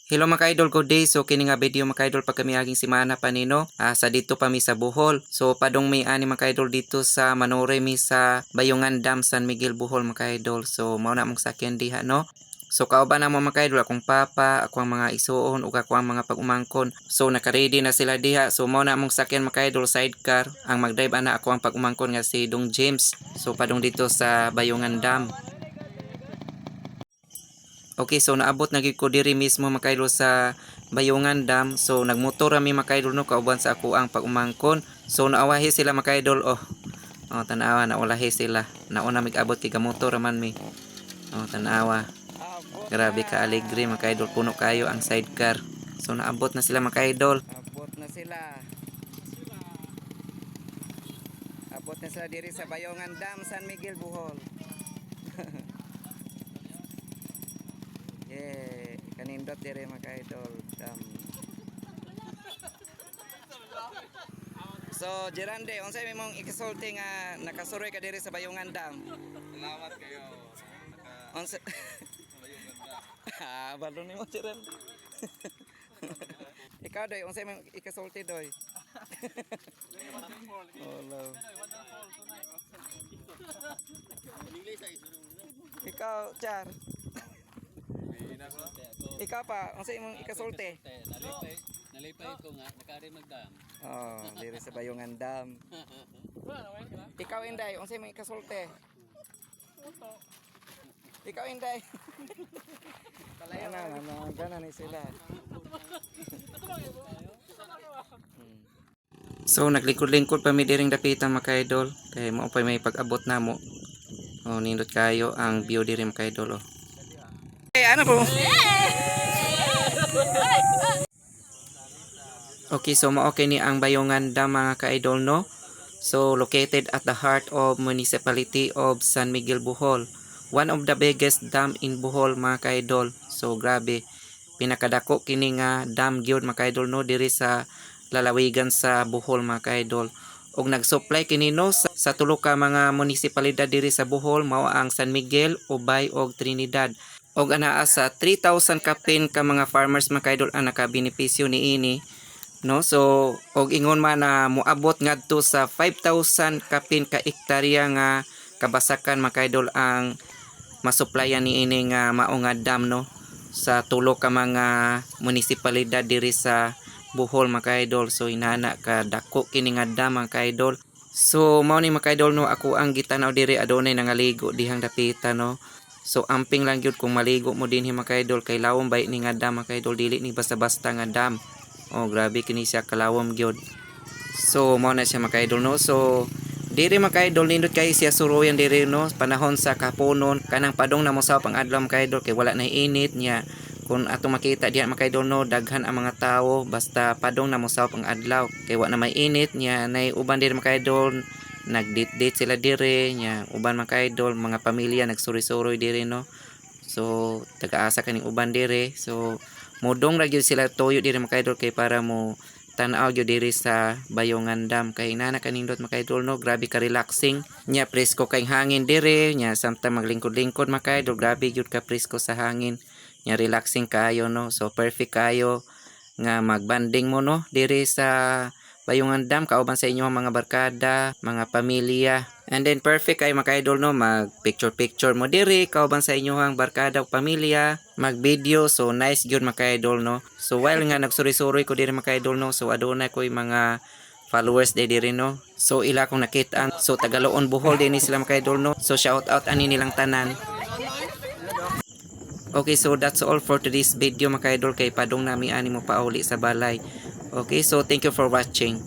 Hello, mga idol, good day. So kini nga video, mga idol, pag kami aging semana pa nino, sa dito pa mi sa Bohol. So padong mi ani, mga idol, dito sa Manore mi sa Bayungan Dam, San Miguel, Bohol, mga idol. So mao na among sakyan diha, no. So kauban na mo, mga idol, akong papa, ako ang mga isuon ug ako ang mga pag-umangkon. So naka-ready na sila diha. So mao na among sakyan, mga idol, sidecar. Ang mag-drive ana ako ang pag-umangkon nga si Dong James. So padong dito sa Bayungan Dam. Okay, so naabot na gyud ko diri mismo, mga idol, sa Bayungan Dam. So nagmotor rami, mga idol, no, kauban sa ako ang pag-umangkon. So naawahi sila, mga idol, oh. Oh, tanawa, naulahi sila. Nauna mig abot kay gamotor raman mi. Oh, tanawa. Grabe ka alegre, mga idol, puno kayo ang sidecar. So naabot na sila, mga idol. Abot na sila. Abot na sila diri sa Bayungan Dam, San Miguel, Bohol. Yeah, kanindot dire, mga idol. Dam. So, Gerande, unsay may mong ikasulti nga nakasuroy ka diri sa Bayungan Dam? Salamat kayo. Naka Unsa Bayungan Dam. Ah, balo nimo, Gerande. Ikaw, doy, unsay mong ikasulti, doy? Oh, love. Ikaw, Char. Ikaw pa, unsay imong ikasulti? Nalipay, nalipay ko nga, nakari magdam. Oh, diri sa Bayungan Dam. Ikaw, Inday, unsay imong ikasulti? Ikaw, Inday. Ano, ano, gana ni sila. So naglingkod-lingkod pa mi diring dapitan, mga idol, kay mao pa may pag-abot namo. Oh, nindot kayo ang view diri, mga idol, oh. Eh, ano po? Okay, so mao kini ang Bayungan Dam, mga ka-idol, no. So located at the heart of municipality of San Miguel, Bohol. One of the biggest dam in Bohol, mga ka-idol. So grabe, pinakadako kini nga dam gyud, mga ka-idol, no, diri sa lalawigan sa Bohol, mga ka-idol. Og nag-supply kini, no, sa tulo ka mga munisipalidad diri sa Bohol, mao ang San Miguel, Ubay ug Trinidad. Og anaa sa 3,000 kapin ka mga farmers, mga ka-idol, ang nakabenepisyo niini, no. So og ingon man na moabot ngadto sa 5,000 kapin ka ektarya nga kabasakan, mga ka-idol, ang masuplayan niini nga mao nga dam, no, sa tulo ka mga munisipalidad diri sa Bohol, mga ka-idol. So inana ka dako kini nga dam, mga ka-idol. So mao ni, mga ka-idol, no, ako ang gitanaw diri, adunay nangaligo dihang dapita, no. So amping lang gyud kung maligo mo dinhi, mga ka-idol, kay lawom bay ni nga dam, mga ka-idol, dili ni basta-basta nga dam. Oh, grabe kini siya kalawom gyud. So mao na siya, mga ka-idol, no. So diri, mga ka-idol, nindot kay siya suruyan diri, no, panahon sa kaponon, kanang padong na mo sa pang adlaw, mga ka-idol, kay wala na init niya. Kung atong makita diha, mga ka-idol, no, daghan ang mga tao basta padong na mo sa pang adlaw kay wa na may init niya. Nay uban diri, mga ka-idol, nag-date-date sila diri niya. Uban, mga ka-idol, mga pamilya nagsuri-suroy diri, no. So tagaasa kaning uban diri, so mudong ra gyud sila tuyo diri, mga ka-idol, kay para mo tan-aw gyud diri sa Bayungan Dam, kay inana kanindot, mga ka-idol, no. Grabe ka relaxing nya, presko kay hangin diri nya. Samtang maglingkod-lingkod, mga ka-idol, grabe gyud ka presko sa hangin nya, relaxing kayo, no. So perfect kayo nga magbanding mo, no, diri sa Bayungan Dam kauban sa inyong mga barkada, mga pamilya. And then perfect kay, mga idol, no, mag picture picture mo diri kauban sa inyong barkada o pamilya, mag video. So nice gyud, mga idol, no. So while nga nagsuri-suroy ko diri, mga idol, no, so aduna ko'y mga followers de diri, no. So ila kong nakita. So Tagaloon, Bohol din ni sila, mga idol, no. So shout out ani nilang tanan. Okay, so that's all for today's video, mga idol, kay padong nami ani mo pauli sa balay. Okay, so thank you for watching.